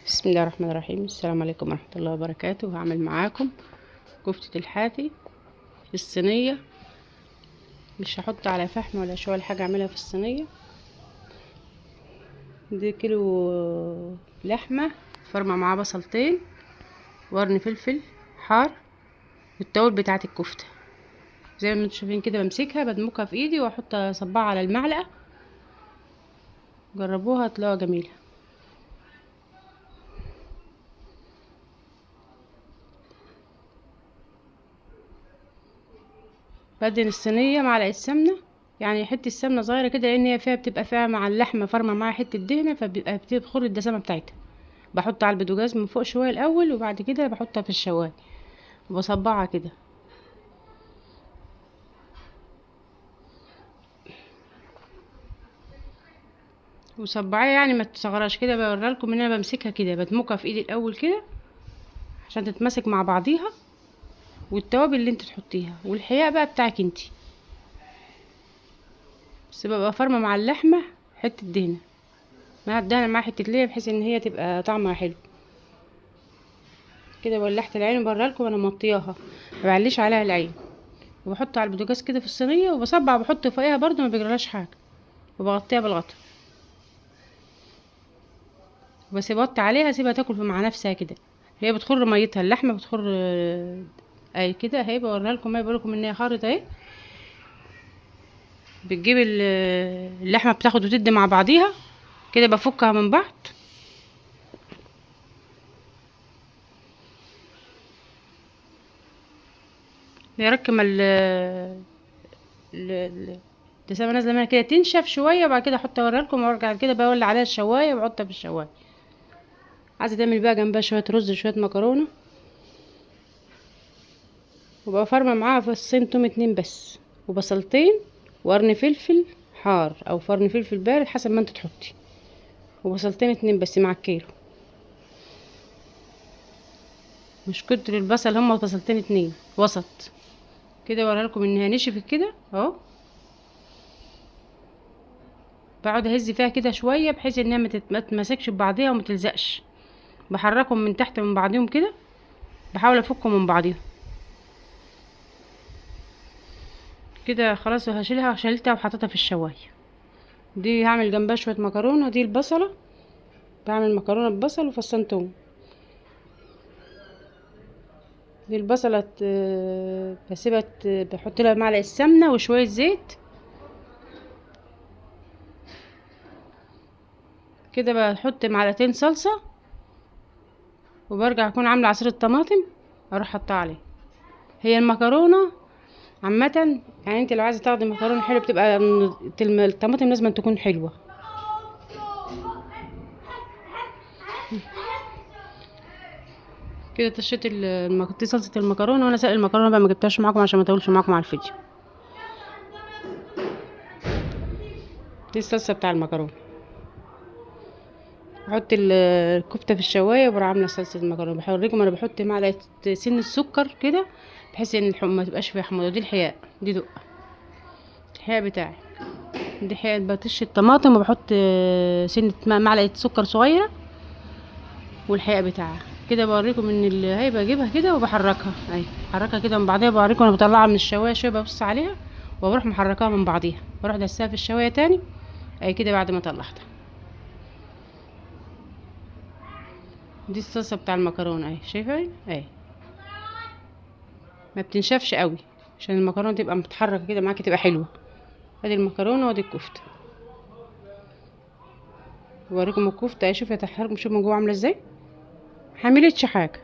بسم الله الرحمن الرحيم. السلام عليكم ورحمة الله وبركاته. هعمل معاكم كفتة الحاتي في الصينية، مش هحط على فحم ولا شوية حاجة، اعملها في الصينية. دي كيلو لحمة فرمة معاه بصلتين وقرن فلفل حار والتوابل بتاعة الكفتة. زي ما انتم شايفين كده بمسكها بدمكها في ايدي واحط صباعها على المعلقة. جربوها هتلاقوها جميلة. بدهن الصينية معلقه سمنه، يعني حتة السمنة صغيرة كده، لان هي فيها بتبقى فيها مع اللحمة فرمه معاها حتة دهنه، فبيبقى بتدخل الدسامه بتاعتها. بحط على البوتاجاز من فوق شوية الاول، وبعد كده بحطها في الشوايه وبصبعها كده. وصبعيها يعني ما تصغرهاش كده. بوريلكم ان انا بمسكها كده، بدمكها في ايدي الاول كده عشان تتمسك مع بعضيها، والتوابل اللي انت تحطيها والحياء بقى بتاعك انت. بس ببقى فرمه مع اللحمة حتة دهنه، مع الدهنه مع حتة ليا، بحيث ان هي تبقى طعمها حلو كده. ولحت العين وبرالكم انا مطياها، ما بعليش عليها العين، وبحط على البوتاجاز كده في الصينية وبصبع، بحط فوقيها برده ما بيجرالهاش حاجة، وبغطيها بالغطا بس بغطي عليها، سيبها تاكل مع نفسها كده. هي بتخر ميتها اللحمة، بتخر اي كده اهي. بوريها لكم اهي، بقول لكم ان هي خرط اهي. بتجيب اللحمة بتاخد وتدي مع بعضيها كده، بفكها من بعض. نركم الدسامه نازله منها كده، تنشف شوية، وبعد كده احط اوريها لكم، وارجع كده بولع عليها الشوايه وبحطها في الشوايه. عايزه تعمل بقى جنبها شوية رز شوية مكرونه، وبقى فرمه معاها فصين توم 2 بس، وبصلتين وقرن فلفل حار او فرن فلفل بارد حسب ما انت تحطي، وبصلتين 2 بس مع الكيلو، مش كتر البصل، هما بصلتين 2 وسط كده. اوريها لكم انها نشفت كده اهو. بقعد اهز فيها كده شوية بحيث انها ما تتمسكش ببعضيها وما تلزقش. بحركهم من تحت من بعضيهم كده، بحاول افكهم من بعضيهم كده. خلاص وهشيلها، شيلتها وحطيتها في الشوايه. دي هعمل جنبها شوية مكرونه. دي البصله، بعمل مكرونه ببصل وفصين توم. دي البصله بسيبها، بحط لها معلقه سمنه وشوية زيت كده. بحط معلقتين صلصه، وبرجع اكون عامله عصير الطماطم اروح حطها عليه. هي المكرونه عامة يعني انت لو عايزه تاخدي مكرونه حلوة بتبقى الطماطم لازم تكون حلوة. كده طشيت دي صلصه المكرونه، وانا سلق المكرونه بقى ما جبتهاش معاكم عشان ما اطولش معاكم على الفيديو. دي الصلصه بتاع المكرونه. بحط الكفتة في الشوايه وبروح عامله صلصه المكرونه. بوريكم انا بحط معلقه سن السكر كده بحيث ان الحمى ما تبقاش فيها حموضه. دي الحياء، دي دقه الحياء بتاعي، دي حياء. بطش الطماطم وبحط سنة معلقه سكر صغيرة والحياء بتاعها كده. بوريكم ان هي بجيبها كده وبحركها اهي، بحركها كده من بعضيها. بوريكم انا بطلعها من الشوايه شوية، ببص عليها وبروح محركاها من بعضيها، بروح دسها في الشوايه تاني اهي كده بعد ما طلعتها. دي الصلصه بتاع المكرونه اهي، شايفه اهي، ما بتنشفش قوي عشان المكرونه تبقى متحركة كده معاكي، تبقى حلوة. ادي المكرونه وادي الكفتة. بوريكم الكفتة اهي، شوفي تحرك، شوفوا من جوه عامله ازاي، حملتش حاجة.